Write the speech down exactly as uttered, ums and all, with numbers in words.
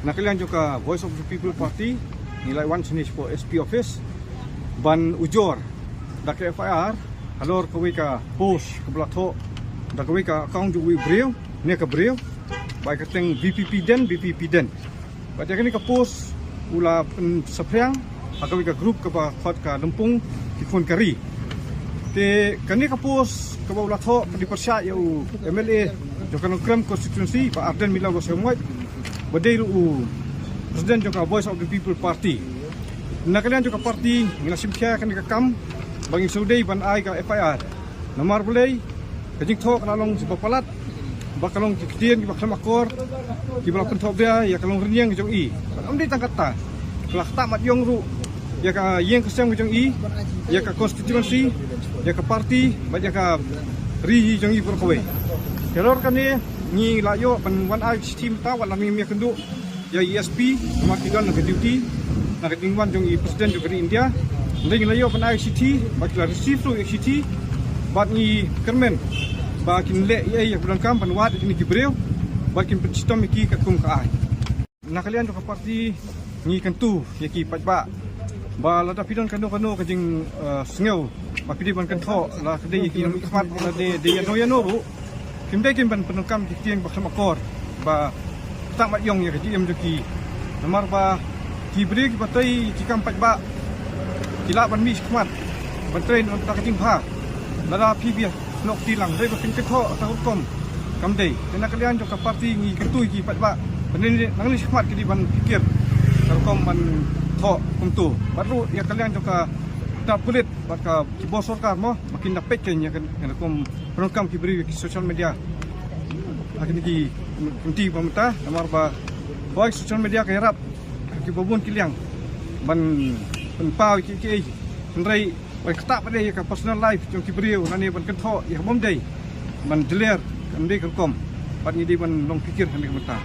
Na ka liang jong ka Voice of the People Party, ngi la wan shane shapoh S P office ban ujor da ka F I R halor kawei ka post kaba la thoh da kawei ka account jong uwei u briew, ne ka briew, ba ai kyrteng V P P Den, V P P Den. Bad ïa kane ka post u la pynsaphriang ha kawei ka group kaba khot ka Lympung ki khun ka ri. Te kane ka post kaba u la thoh ka dei pyrshah ïa u M L A jong ka Nongkrem constituency, Bah Ardent Miller Basaiawmoit, ba dei ruh u president jong ka Voice of the People Party. Na ka liang jong ka party ngi la shim khia kane ka kam ba ngin shu dei ban ai ka F I R. Namar balei, ka jingthoh ka la long kaba palat, ba ka long ki ktien kiba khlem akor, kiba la pynthoh bha ïa ka longrynïeng jong i. Bad ym dei tang katta, ka la ktah mat ïong ruh ïa ka ïing ka sem jong i, ïa ka constituency, ïa ka party, bad ïa ka ri jong i baroh kawei. Te halor kane ngi la ïoh ban wan ai shithi mynta, wat la ngim ïakynduh ïa i S P, namar ki don na ka duty, na ka jingwan jong i president jong ka ri India. Hynrei ngi la ïoh ban ai shithi, bad ki la receive ruh ïa shithi, bad ngi kyrmen ba kin leh ïa, ïa kaba donkam ban wad ïa kine ki briew, bad kin pynshitom ïa ki katkum ka aiñ. Na ka liang jong ka party ngi kyntu ïa ki paidbah ba lada phi don kano kano ka jing, eh, sngew ba phi dei ban kynthoh, la ka dei ïa ki nongmihkhmat, la dei, dei ïano ïano ruh, kim dei kin ban pyndonkam ki ktien ba khlem akor, ba ktah mat ïong ïa ka jingim jong ki. Namar ba ki briew kiba trei ki kam paidbah ki lah ban mih shakhmat, ban trei na ka bynta ka jingbha. Lada phi bia snoh kti lang, dei ba kin kynthoh ha ka rukom kam dei. Te na ka liang jong ka party ngi kyntu ïa ki paidbah ba nangne, nangne shakhmat ki dei ban pyrkhat ka rukom ban thoh kumto. Bad ruh ïa ka liang jong ka bynta pulit bad ka ki bor sorkar mo, ba kin da peit kein ïa ka, ïa ka rukom pyndonkam ki briew ïa ki social media ha kine ki kynti ba mynta, namar ba kawei social media ka ïarap ha kiba bun ki liang ban pynpaw ïa kiei kiei, hynrei ban ktah pat ïa ka personal life jong ki briew lane ban kynthoh ïa ka bym dei, ban jler, kam dei ka rukom. Bad ngi dei ban long pyrkhat ha kane ka bynta.